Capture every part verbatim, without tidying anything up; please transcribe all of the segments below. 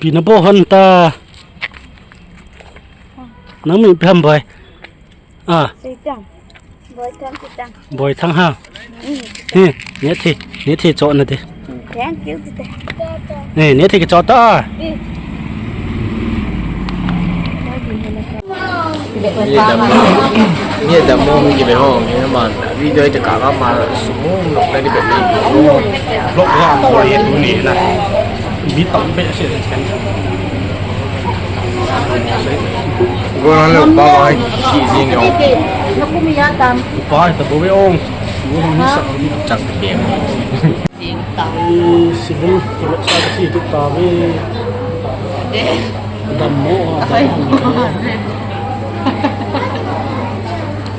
Pi na bo hon ta. Nang min pi ham boi. Ah. Sei tang. Boi Thang, Thang. Boi Thang ha. Mm. He, ne thi, ne thi cho na de. Thank you, tita. He, ne thi cho ta. Mm. Ni dam, ni dam mo ki be ho, ni man. Video te ka ka ma su mo no ka di be ni. Vlog ha ko ye tu ni na. Mi tam pe se. Go na le pa ba ki jing yo. Na ku mi ya tam. Pa ta bo be ong. Wo ni sa chak ke. Jing tam. Civil, civil sa ki tu ta ve. Dam mo, dam mo.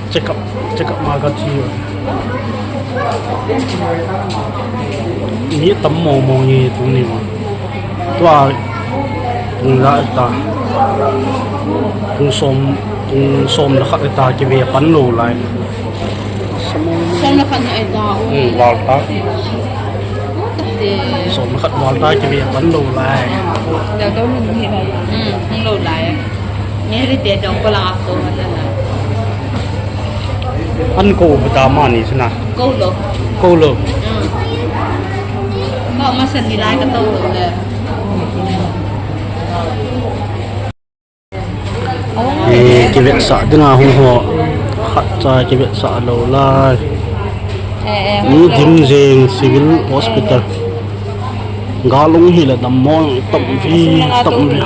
Check up, check up ma ka chi. Mi tam mo mo ni tu ni ma. Tua, tung la ta. Tung som, tung som la khat ta ki ve pan lo lai. Som la khat na ta. Hmm, val ta. Som la khat val ta ki ve pan lo lai. Da do ni ni lai. Hmm, lo lai. Ni ri te dong ko la ko na na. An ko bu ta ma ni sina. Ko lo. Ko lo. Hmm. Ko ma san ni lai ka to lo le. Eh, ki vetsah ding a hung ho. Khat cha ki vetsah lo lai. Eh, eh, New Dimjeng Civil Hospital. Galung hi la dam mo tam vi, tam vi.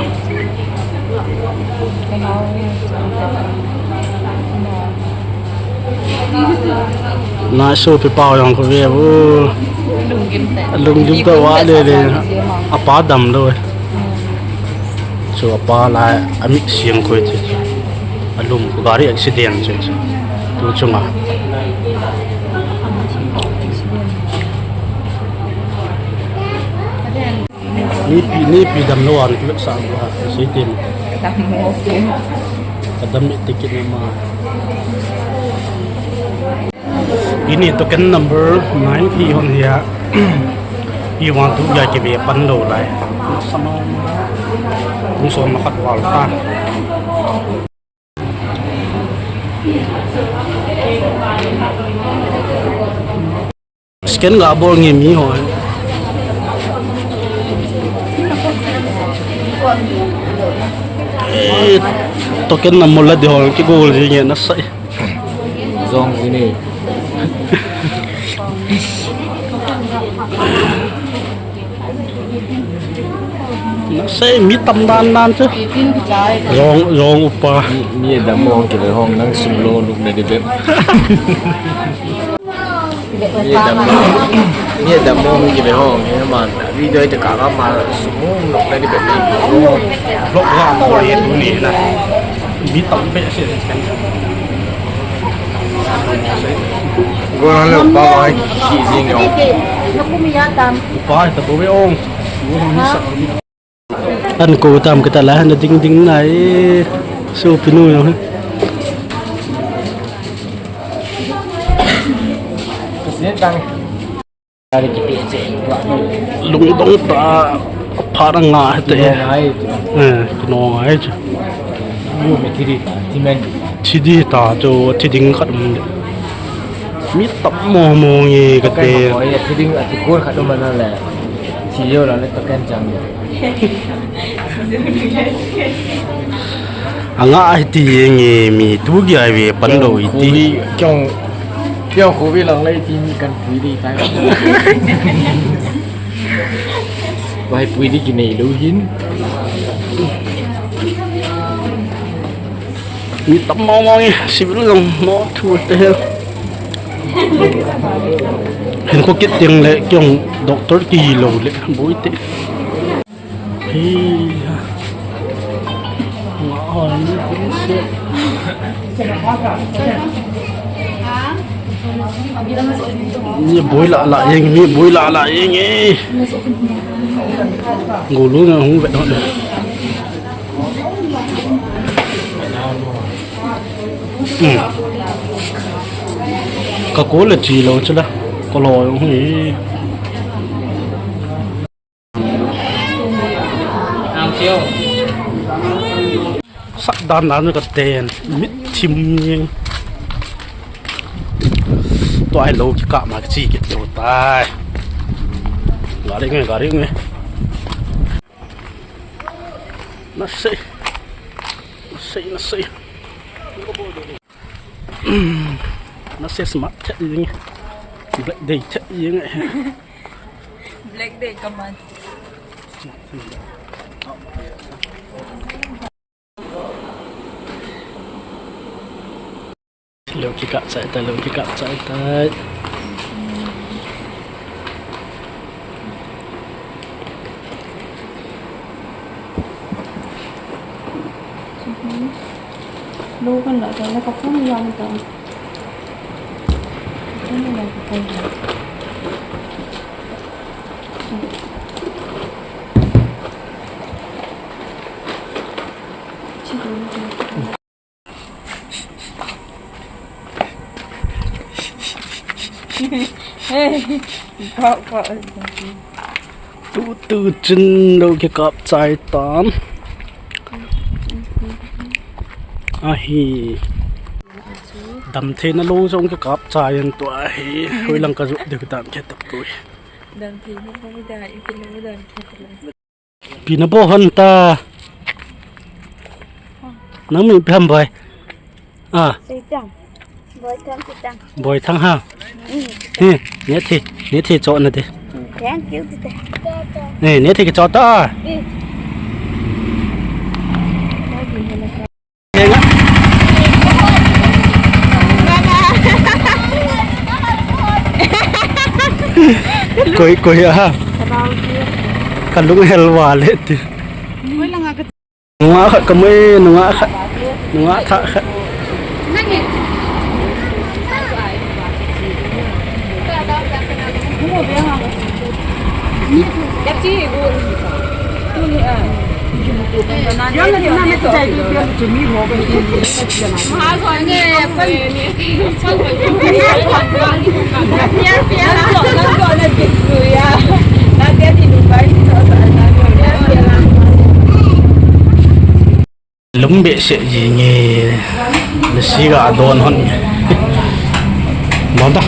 Na so pe pau yang ko ve bu. Lunggim ta wa le le. Apa dam lo. Chu apa la a mit siang koi chu. A lum ko gari accident chu chu. Tu chunga. Ni pi, ni pi dam lo an tu sa ha. Sei tin. Dam mo. Ka dam mi ticket ma. Ini token number nine pi hon hia. Pi wan tu ya ki ve pan lo lai. Sama. Tung som na khat val ta. Scan ga bol nge mi ho. Eh, token number la de ho ki gol ji nge na sai. Jong ji ni. Na sei mi tam dan dan chu. Jong, jong upa. Mi, mi dam mo ki le hong nang sum lo luk na de be. Mi dam, mi dam mo ki be hong, ni man. Video te ka ka ma su mo no ka di be ni. Vlog ha ko ye tu ni na. Mi tam be se. Go na le pa ba ki jing yo. Na ku mi ya tam. Pa ta bo be ong. Wo ni sa. An ko tam ka ta la na ding ding na e. So pinu yo. Lungdong ta pha ra nga he te. Eh, kino nga he chu. Thi di ta chu, thi ding khat um le. Mi tam mo mo nge ka te. Thi ding a thi kur khat um na le. Thi yo la le ka ken chang. Anga ai ti nge mi tu gi ai ve pan lo i ti. Kyong, kyong, kyong ko ve lang lai ti mi kan pui di ta. Vai pui di ki nei lo hin. Mi tam mo mo nge, civil jong mo thu te he. Hin ko kit tiang le, kyong doctor ki lo le, boi te. Hi ha. Nga hon ni se. Ni boi la la yeng, ni boi la la yeng e. Gulu na hung ve hon. Hmm. Ka ko le chi lo chu la. Ko lo yong hi. Sat dan dan ka ten, mit thim jeng. Tua hi lou kikap ma kachi kit lou tai. Gari nge, gari nge. Nasei. Nasei, nasei. Nasei smart thet jeng. Black Day thet jeng. Black Day kaman. Lou kikap chai tai, lou kikap chai tai. Lou kan la tai, la ka phone jam tai. Phone la ka phone. Tutu chun lou kikap chai tan. Ahi. Damtheina lou jong kikap chai in tua hi. Hoilang ka jot ding dan khe tapoi. Damtheina lou dan, ipi lou dan khe tapoi. Pi na bol hon ta. Nang min ipi ham boi. Ah. Seitang. Boithang, Seitang. Boithang ha. Mm. He, nethi, nethi cho nati. Thank you, tita. He, nethi kicho ta. Mm. Koi, koi, aha. Kalung hel vale ti. Nungah khat kamu e, nungah khat. Nungah thah khat. Lum behseh jing e, Messi ga don hon. Don ta.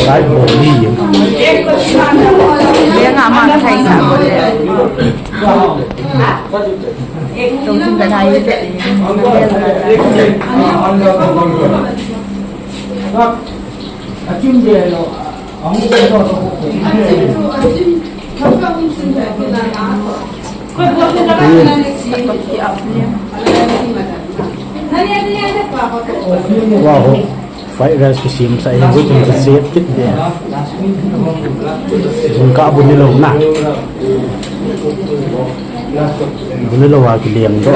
Lai boli. Dia ngah ma thai sa bol le. Tung tung ka nai. Wow, fried rice kisem sa hi, gu kum sa set kit de. Jingkah bu ni lou na. Bu ni lou a kilem doh.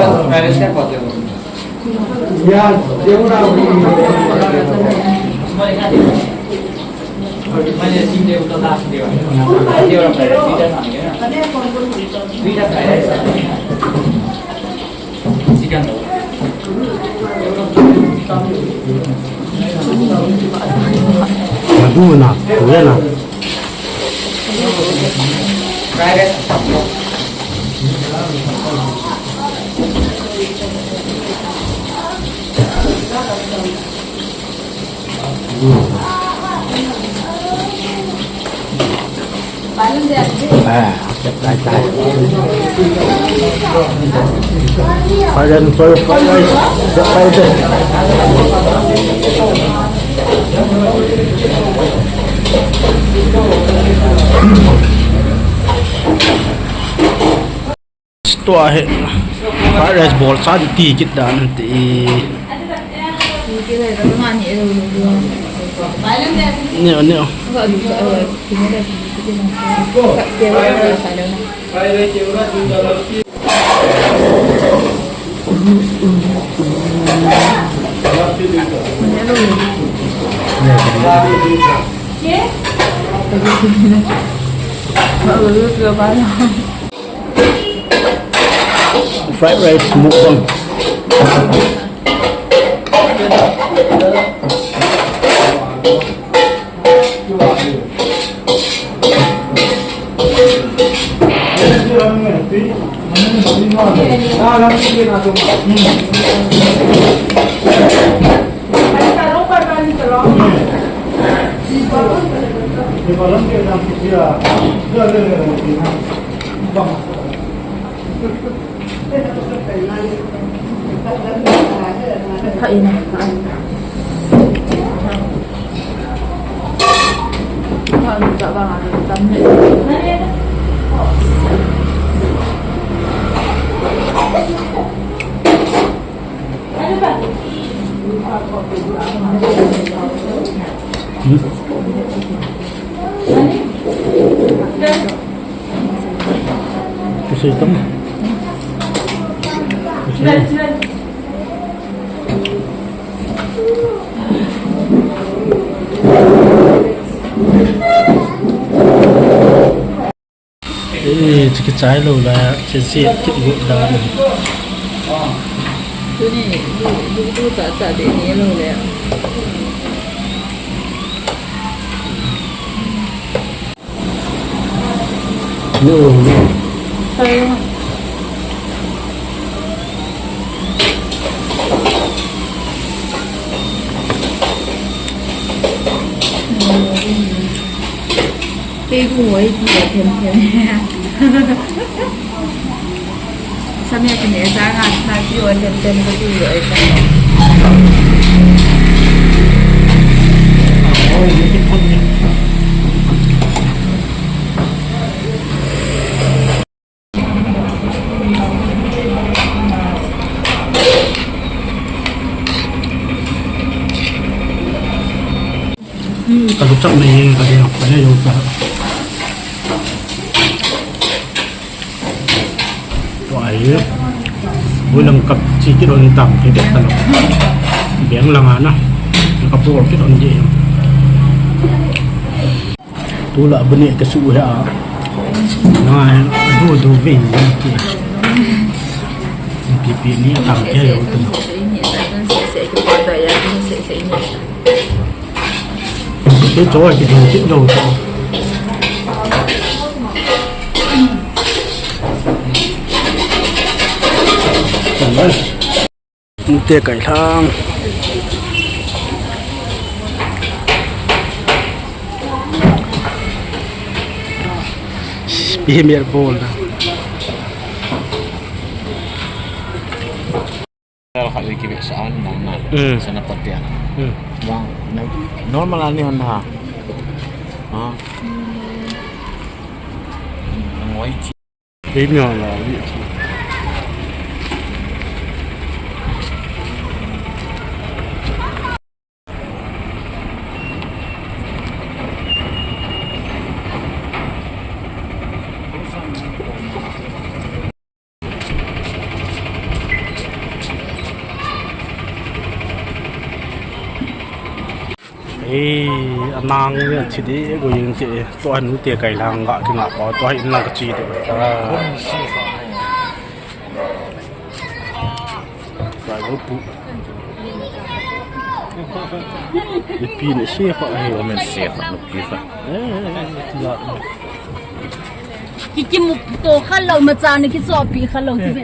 Madu na, tu na. Fried rice, fried rice. Tua hi fried rice bol sa ti kit dan ti. Neo, neo. Fried rice mukbang. Kusoi tam. Kusoi. Eh, chu kichai lou la, chu chu kit got dan. Tuni, du, du, du cha cha de ni lou le. No. Kei ku hoi ti a them them. Samia kine sa nga na ti hoi them them ka ti hoi sa. Ka luchak na yen ka dia, ka dia yo ka. Tua ye. Bulang kap chi kit on tam ke ta lo. Beng lang ana. Ka por kit on je. Tula bune ka su ha. Na, du du vin ki. Pi pi ni tam ke yo tu. Ke cho ki ding ki lo. Te kai lang. Premier bol na. Khat wiki be sa an nang na. Mm. Sana patia. Mm. Bang, na, normal ani han ha. Ha. Ngoi. Kei nia la, Ei, anang ni a chi di, go yin che, to anu te kai lang ga, ki nga pa, to hin lang ka chi de. Ah. Kai go pu. Ni pi ni se kha, ni men se kha, ni pi kha. Eh, eh, eh, eh, eh. Ki, ki muk to kha lo ma cha ni ki cho pi kha lo ki se.